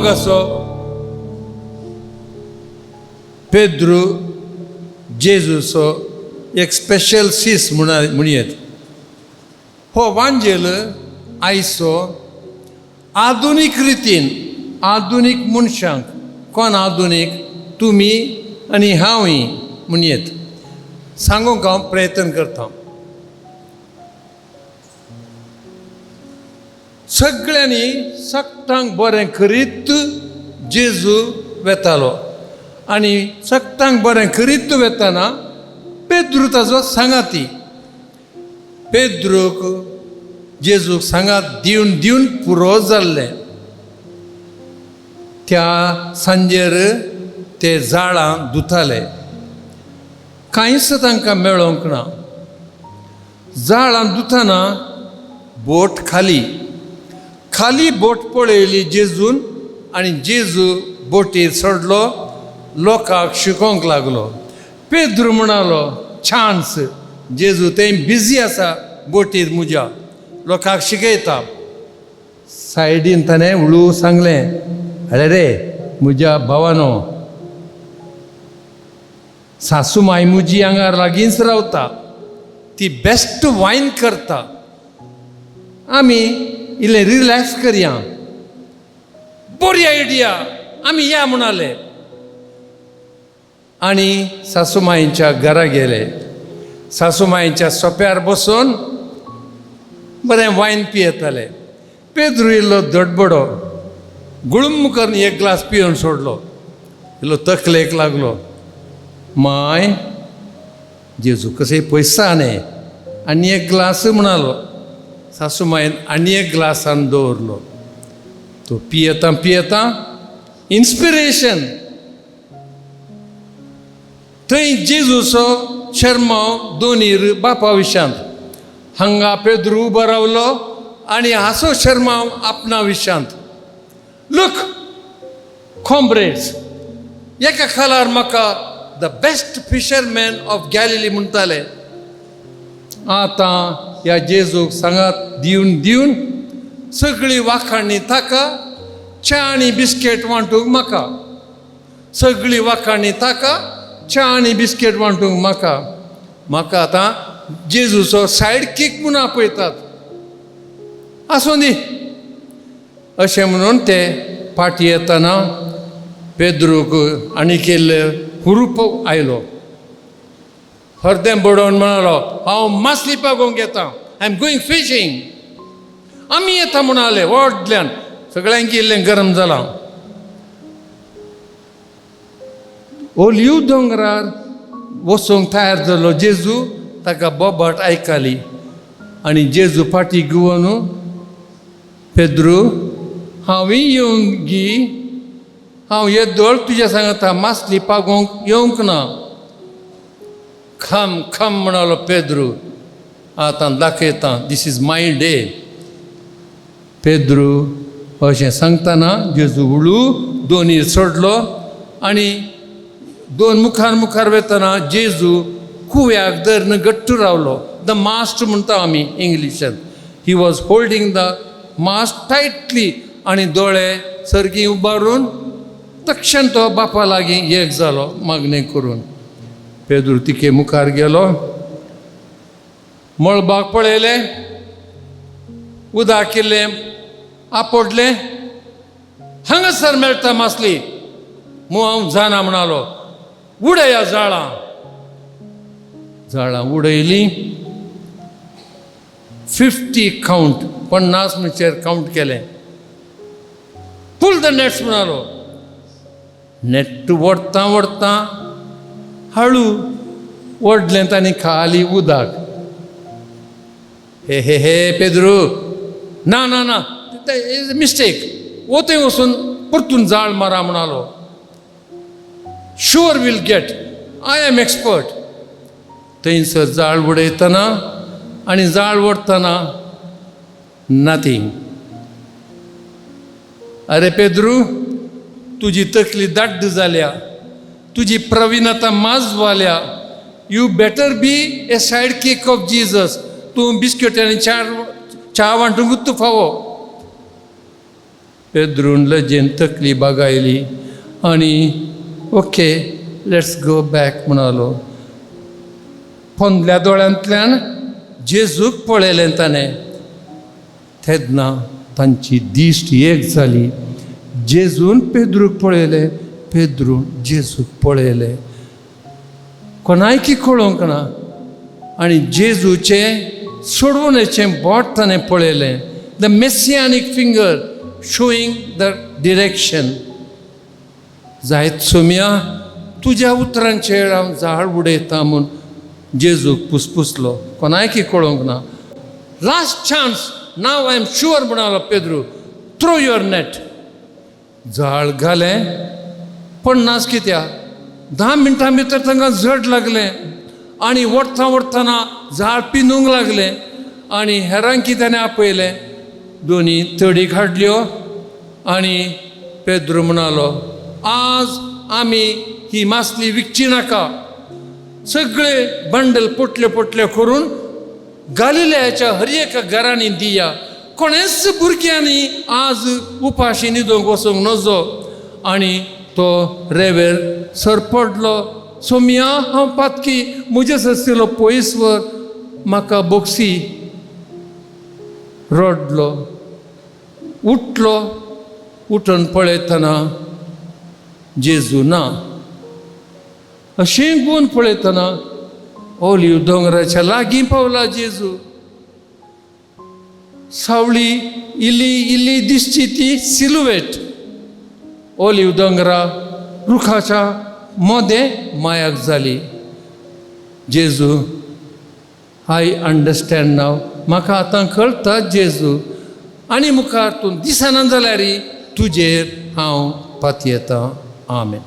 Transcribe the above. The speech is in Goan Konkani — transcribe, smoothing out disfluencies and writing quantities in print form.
मोगाचो पेद्रू जेजूचो एक स्पेशल सीस म्हणयेत. हो वांजेल आयचो आधुनीक रितीन आधुनीक मनशांक, कोण आधुनीक, तुमी आनी हांवूय म्हणयेत, सांगूंक हांव प्रयत्न करता. सगळ्यांनी सगटांक बरें करीत जेजू वेतालो आनी सगटांक बरें करीत वेतना पेद्रू ताजो सांगाती. पेद्रूक जेजूक सांगात दिवन दिवन पुरो जाल्लें. त्या सांजेर ते जाळां धुताले, कांयच तांकां मेळोंक ना. जाळां धुतना बोट खाली खाली बोट पळयली जेजून आनी जेजू बोटीर चडलो, लोकांक शिकोवंक लागलो. पेद्रू म्हणालो, चान्स, जेजू थंय बिजी आसा बोटीर म्हज्या, लोकांक शिकयता. सायडीन ताणें उलोवं सांगलें, अरे रे म्हज्या भावानो, सासू माय म्हजी हांगा लागींच रावता, ती बेस्ट वायन करता, आमी इल्लें रिलॅक्स करया, बरी आयडिया, आमी या म्हणाले. आनी सासूमाईच्या घरा गेले. सासूमाईच्या सोप्यार बसून बरें वायन पियेताले. पेद्रू इल्लो दडबडो, गुळूम करून एक ग्लास पिवन सोडलो. इल्लो तकलेक लागलो, माय जेजू कशें पयसा न्ही, आनी एक ग्लास म्हणालो. सासूमायन आनी एक ग्लासान दवरलो. तो पियेता पियेता इन्स्पिरेशन, थंय जेजूचो शर्मांव दोनीर बापा विशांत. हांगा पेद्रू उबो रावलो आनी हासो शर्मांव आपणा विशांत. लूक कॉम्रेड्स, एका खालार म्हाका the best fisherman of Galilee म्हणटाले. आतां ह्या जेजूक सांगात दिवन दिवन सगळी वाखाणी ताका, च्या आनी बिस्केट वांटूंक म्हाका, सगळी वाखाणी ताका, च्या आनी बिस्केट वांटूंक म्हाका. म्हाका आतां जेजूचो सायड कीक म्हूण आपयतात, आसूं दी अशें म्हणून ते फाटी येतना पेद्रूक आनी केल्ले हुरूप आयलो. हरदें बडोवन म्हणालो, हांव मासली पागोवंक येता, I am going fishing. आमी येता म्हणाले व्हडल्यान, सगळ्यांक इल्लें गरम जालां. ओलिव दोंगरार वचूंक तयार जालो जेजू, ताका बोबाट आयकली आनी जेजू फाटी घेवन, पेद्रू हांवूय येवंक गी, हांव येदोळ तुज्या सांगता मासली पागोवंक येवंक ना. खम खम म्हणालो पेद्रू, आतां दाखयता, this is my day. Pedro अशें सांगतना जेजू उळू दोनीर चडलो आनी दोन मुखार मुखार वेतना जेजू कुव्याक धरून घट्ट रावलो. The mast म्हणटा आमी इंग्लिशान. He was holding the mast tightly आनी दोळे सर्गी उबारून तक्षण तो बापा लागीं एक जालो मागणें करून. पेद्रू तिके मुखार गेलो, मळबाक पळयलें, उदक केल्लें आपोडलें, हांगासर मेळटा मासली मू हांव जाणा म्हणालो, उडया जाळां. जाळां उडयलीं, 50 कावंट, 50 म्हणचेर कावंट केलें. पूल the nets म्हणालो. नेट ओडता ओडता हळू ओडलें तांणी खाली उदक. हे हे हे पेद्रू, ना ना ना, is mistake, वो थंय वचून परतून जाळ मारा म्हणालो. Sure will get, I am expert. थंयसर जाळ उडयतना आनी जाळ ओडटना नथींग. अरे पेद्रू, तुजी तकली दाड्ड जाल्या, तुजी प्रवीणता माज वाल्या, you better be a side kick of Jesus. तूं बिस्किट आनी च्या वांटूंक फावो. पेद्रून लजेन तकली बागायली आनी ओके, let's go back म्हणालो. पोंदल्या दोळ्यांतल्यान जेजूक पळयलें ताणें. तेन्ना तांची दिश्ट एक जाली. जेजून पेद्रूक पळयलें, पेद्रून जेजूक पळयलें. कोणायकी कळोवंक ना. आनी जेजूचें सोडवणेचें बोट ताणें पळयलें, the messianic finger showing the direction. जायत सोमया, तुज्या उतरांचेर हांव जाळ उडयता म्हूण जेजूक पुसपुसलो. कोणायकी कळोवंक ना. "Last chance, now I am sure," म्हणालो पेद्रू. "Throw your net." जाळ घालें. 50 कित्या, 10 मिनटां भितर तांकां जड लागलें आनी ओडटा ओडटना जाळ पिंदूंक लागलें. आनी हेरांकी ताणें आपयलें. दोनी तडीक हाडल्यो आनी पेद्रू म्हणालो, आज आमी ही मासली विकची नाका. सगळे बंडल पोटल्यो पोटल्यो करून गालिलयाच्या हर एका घरांनी दिया. कोणेच भुरग्यांनी आज उपाशी न्हिदोंक वचूंक नजो. आनी तो रेवेर सरपडलो. सोमया, हांव पातकी, म्हजे सस्तिलो पयस व्हर, म्हाका बोक्सी. रडलो. उठलो. उठून पळयतना जेजू ना. अशें गुवन पळयतना ओलिव दोंगराच्या लागीं पावला जेजू. सावळी इल्ली इल्ली दिसची ती सिलुवेट ओलिव दोंगरा रुखाच्या मोदें मायाक जाली. जेजू, I understand now. म्हाका आतां कळटा जेजू. आनी मुखार तूं दिसना जाल्यार तुजेर हांव पातयेतां. आमेन.